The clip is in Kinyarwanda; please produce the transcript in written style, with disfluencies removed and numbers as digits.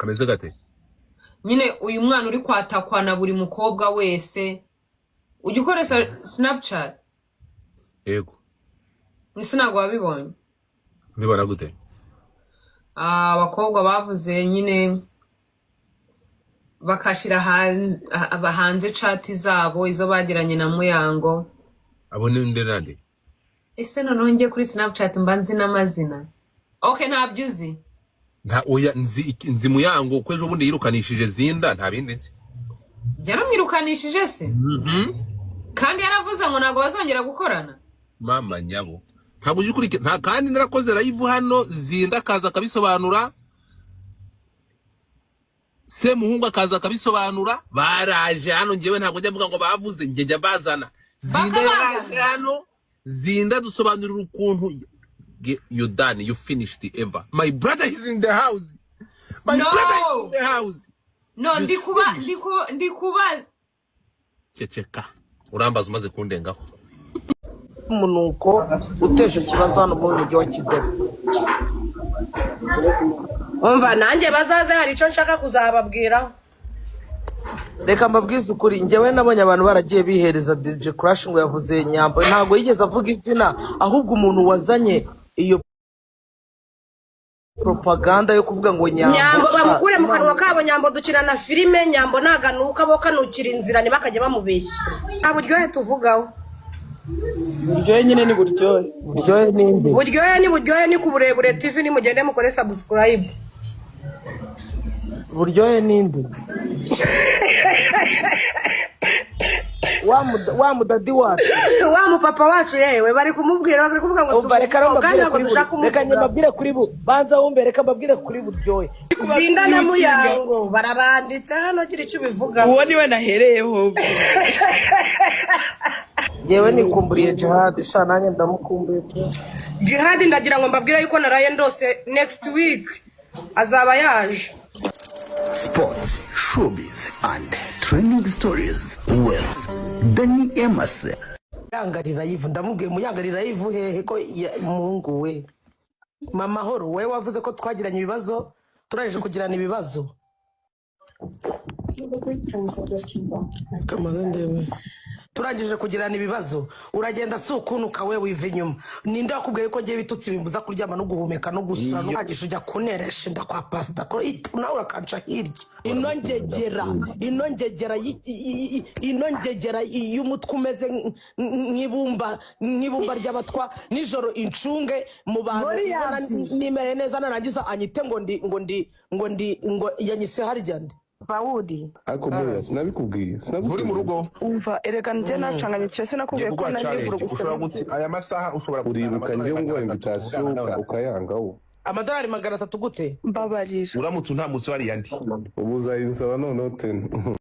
Kameze gate? Nyine uyu mwana uri kwatakwa na buri mukobwa wese. Ujya ukoresha Snapchat? Yego. Ese ntabwo wabibonye? Mbibona gute? Ah, abakobwa bavuze nyine bakashyira hanze chat zabo, izo bagiranye na Muyango. Abo ni nde nande? Ese noneho njye kuri Snapchat mba nzi n'amazina. Okay, ntabyo uzi. Nta, oya, nzi nzi Muyango ko ejo bundi yirukanishije Zinda, nta bindi nzi. Yaramwirukanishije se? Kandi yaravuze ngo ntabwo bazongera gukorana. Mama nyabo, ntabwo ujya ukurikira nta. Kandi narakoze live hano, Zinda akaza akabisobanura, Semuhungu akaza akabisobanura. Baraje hano. Njyewe ntabwo njya mvuga ngo bavuze, njye njya bazana Zinda. Bakabazana. Yaraje hano Zinda dusobanurira ukuntu. You done, you finished ever. My brother is in the house, my No. brother is in the house. No. You Ndi kuba finished. ndi kubaza. Ceceka, urambaza umaze kundengaho. Umunuko uteje ikibazo hano mu mujyi wa Kigali. Umva, nanjye bazaze, hari icyo nshaka kuzababwiraho. Reka mbabwize ukuri, njyewe nabonye abantu baragiye bihereza DJ Crash ngo yavuze Nyambo. Ntabwo yigeze avuga izina, ahubwo umuntu wazanye iyo propaganda yo kuvuga ngo Nyambo Nyambo sha, bamukure mu kanwa Imana- kabo. Nyambo dukina na filime. Nyambo naganuka, bo kanukira inzira, ntibakajya bamubeshya. Nta buryohe tuvugaho. Buryohe nyine ni buryohe. Buryohe ninde? Buryohe ni Buryohe, ni ku Burebure TV, nimugende mukore subscribe. Buryohe ninde? Wa mudadi wacu? Wa mupapa wacu, yewe, bari kumubwira, bari kuvuga ngo Umva, reka tumuvugaho, kandi mbabwire ntabwo kuri dushaka buri, reka njye kumuvugaho. mbabwire kuri bu, banza wumve, reka mbabwire kuri Buryohe. Zinda na Muyango barabanditse hano, gira icyo ubivugaho. Uwo niwe nahereyeho. Yewe, nikumburiye Jihad sha, nanjye ndamukumbuye pe. Jihadi, ndagira ngo mbabwire yuko naraye ndose, next week azaba yaje. Sports, showbiz, and trending stories with Danny Emerson. Muyangarira yivu, ndamubwiye muyangarira yivu hehe ko muhungu we mama horo, wowe wavuze ko twagiranye ibibazo, turangije kugirana ibibazo. Kamaze ndebe. Turangije kugirana ibibazo uragenda, si ukuntuka we wiva inyuma. Ninde wakubwiye ko ngiye ibitutsi bimbuza kuryama no guhumeka no gusura? Nuhagije ujya kuneresha inda kwa pasita ko nawe urakanca hirya. Ino ngegera, ino ngegera ino ngegera y'umutwe umeze nk'ibumba ry'abatwa nijoro, incunge mu bantu ubona Goliyati. nimereye neza, narangiza anyite ngo ndi ngo ndi ngo ndi ngo yanyise harya ndi. Sawudi. Ariko boya, sinabikubwiye? Nturi mu rugo? Umva, erega njye nacanganye, sinakubwiye Ngiye ko kuguha nari challenge. buruguswe. Ushobora guti aya masaha ushobora gutanga Uribuka amadolari njye nguha 300 invitation tuvugana nawe? ukayanga wo. Amadolari 300 gute? Mbabarira. Uramutse untamutse wariya ndi. Ubu uzayinsaba noneho tena.